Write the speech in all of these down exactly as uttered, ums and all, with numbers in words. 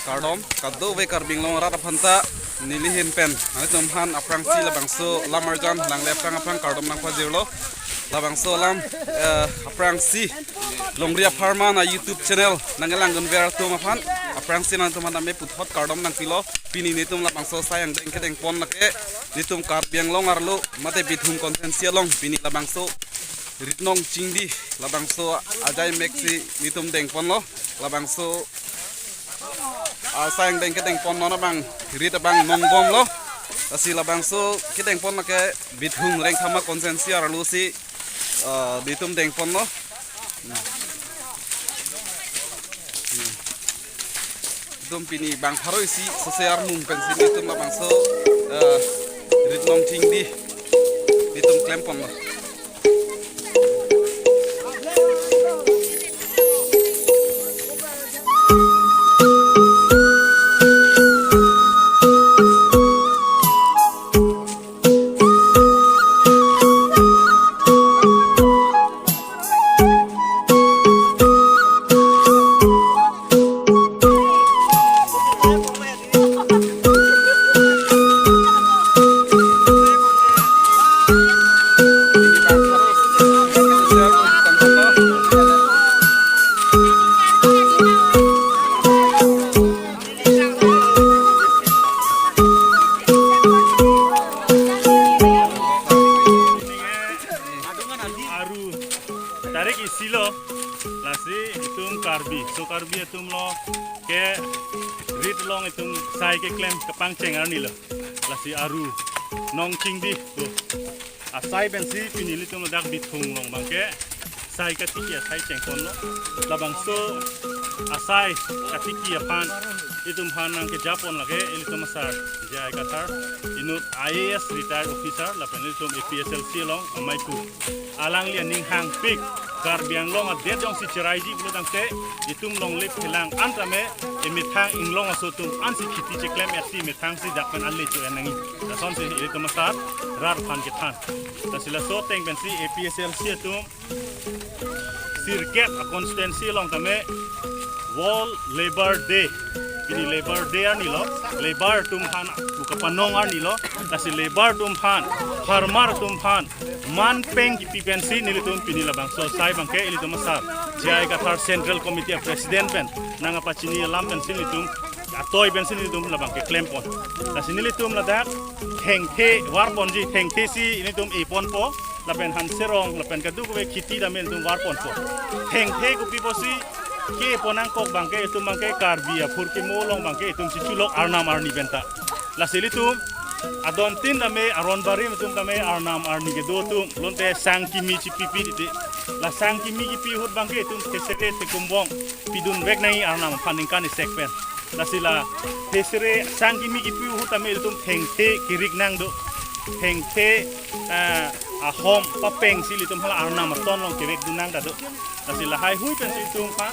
Kardom, kadokave Karbi Anglong arat aphanta nelihin pen nanglitum aphan aphrangsi labangso alam arjan, langle aphrang aphrang kardom nangpajirlo. Labangso alam, eh, aphrangsi Longri Apharman a-YouTube channel nangkelang gunver atum aphan aphrangsi nangtum aphan tame puthot kardom nangpilo. Pini nelitum labangso asai angdeng kedengpon lake nelitum Karbi Anglong arlo mate Bithung constituency along pini labangso Ritnong Chingdi labangso ajai meksi nelitum dengponlo. Labangso asai angdeng kedengponlo, non abang rit abang mongbomlo. Lasi labangso kedengpon lake Bithung Rengthama constituency arlo si, eh, nelitum dengponlo. Hmm. Hmm. Nelitum pini bang pharo isi sose armung pensi nelitum labangso, eh, Ritnong Chingdi nelitum klemponlo. Aru tarik isi lo, lasi itum Karbi, so Karbi atum lo ke rit along itum sai keklem kapangcheng arni lo, lasi aru Nong Chingdi lo. Asai pensi pini ilitum ladak Bithung along abangke sai katiki asai chengponlo. Labangso asai katiki aphan itum aphan nangkejapon lake ilitum asar J I Kathar, inut I A S retired officer lapen ilitum A P H L C along amei pu. Alangli aning hangpik Karbi Anglong adet jongsi cheraiji pulo tangte itum longle phelang an tame emethang inglong aso atum ansi khiti cheklem etsi methangsi dak pen ale cho-en nangji. Lasonsi ilitum asar rat aphan kethan. Lasi laso ateng pensi A P H L C atum sirkep a-constituency along tame World Labour Day. Pini Labour Day arni lo, labour atum aphan pu kapanong arni lo, lasi labour atum aphan, farmer atum aphan, man peng kipi pensi nelitum pini labangso asai abangke ilitum asar J I Kathar Central Committee a-President pen nangkapachini alam pensi nelitum atoi pensi nelitum labangke klempon. Lasi nelitum ladak thengthe varponji, thengthe si nelitum eponpo, lapen hanserong, lapen kadokave khiti tame nelitum varponpo. Thengthe kopi pusi kepon nangkok abangke itum abangke Karbi aphur kemo along abangke itum si chulok arnam arni penta. Lasi ilitum adontin tame aron barim atum tame arnam arni kedo atum lonte sang kimi chipipi titi. La sang kimi kipi ahut abangke itum thesere thekumbong pidunvek nangji arnam aphan ningkan isek pen. Lasi la thesere sang kimi kipi ahut tame ilitum thengthe kerik nang do. Thengthe, eh, ahom papeng si ilitum hala arnam aton along kevekdun nang ta do. Lasi lahai hui pensi itum aphan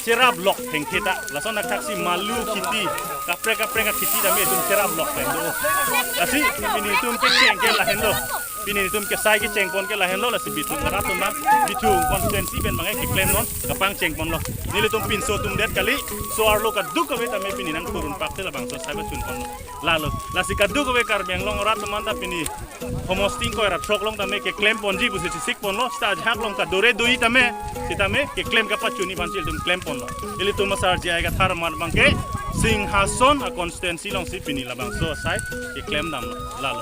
cherap lok thengthe ta. Lason athak si malu khiti, kaprek kaprek akhiti tame itum cherap lok pen do. Lasi pini itum kecheng ke lahenlo. Pini itum kesai kechengpon ke lahenlo, lasi Bithung arat atum abang, Bithung constituency pen abangke keklemnon kapangchengponlo. Nelitum pinso atum det kali, so arlo kadokave tame pini nangthurun pak te labangso asai pachunponlo. Lalo, lasi kadokave Karbi Anglong arat atum anta pini homosti ingkoi ra throk along tame keklemponji pusi chesikponlo, seta ajahak along kadore doji tame, sitame keklem kapachunji aphansi ilitum klemponlo. Ilitum asar J I Kathar amat abangke Singhason a-constituency alongsi pini labangso asai keklem damlo. Lalo.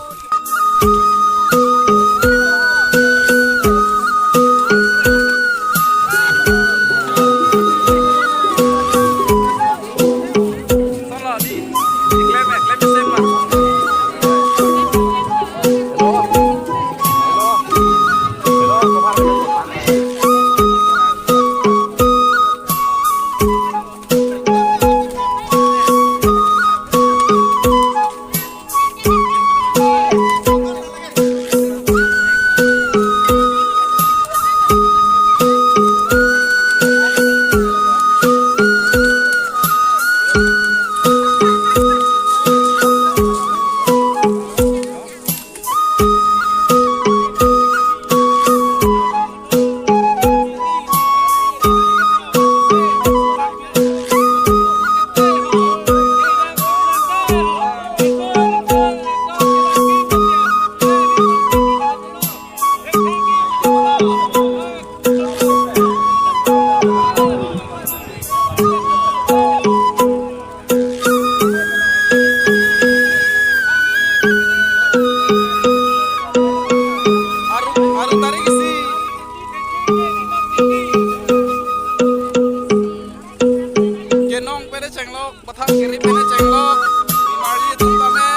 Kenong pen chenglok, pathang kiri pen chenglok, nimarli atum tame,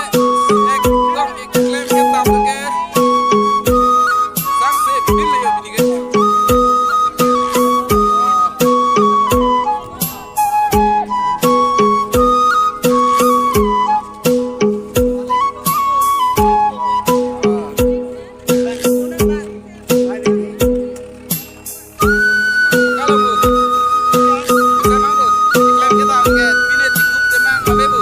ekdom keklem kedam ke, sangse pin le yo pini ke. Kalau bu, bisa mang bu, iklan kita angket, pine tikup temang abe bu.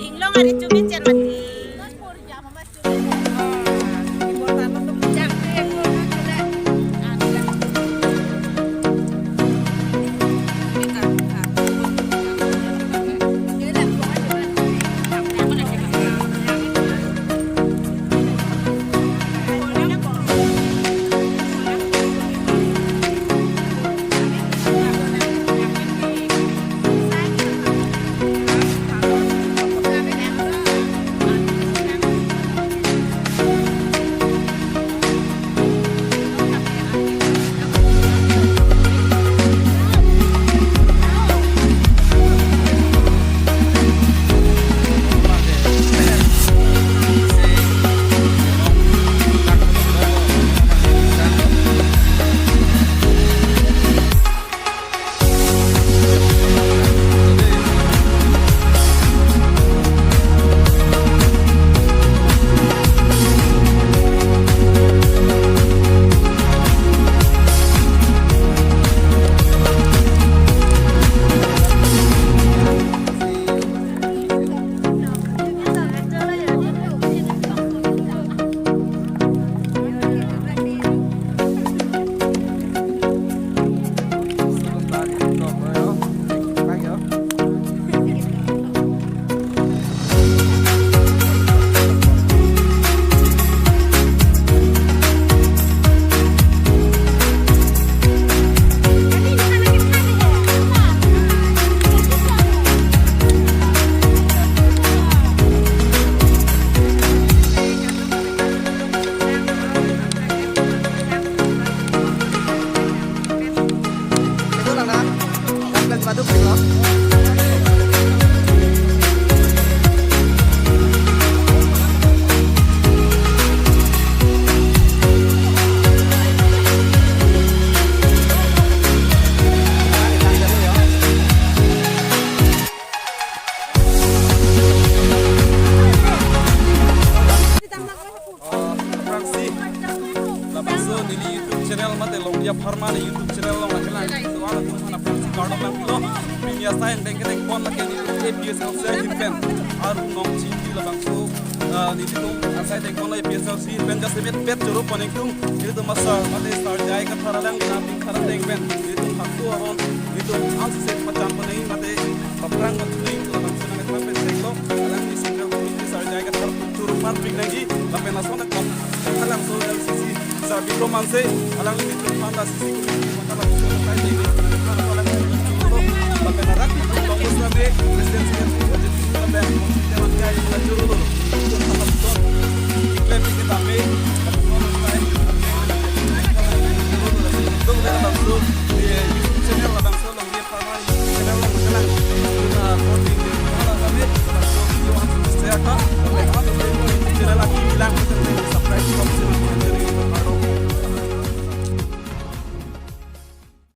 Inglong ari chumi chen mati. Pharma ne YouTube channel along lake lang, so ala tum aphan aphrangsi kardom nangpilo. Pini asai angdeng kedeng pon lake nelitum A P H L C ahin pen aru nong chingki labangso, ah, nelitum asai deng pon A P H L C pen jasemet pet choro pon ingtung. Nelitum asar mate Sir J I Kathar alangli nangpik thar angdeng pen nelitum hakto aron nelitum alsi se pachan pon nangji mate aphrang matuli labangso nangkethan pen seklo. Alangli Central Committee Sir J I Kathar choro parpik nangji lapen lason akam Kalangso L C C Sir Bikrom Hanse, alangli nelitum aphan la C C Committee maka labangso akai nangji, alangli nelitum lapen arak nelitum Congress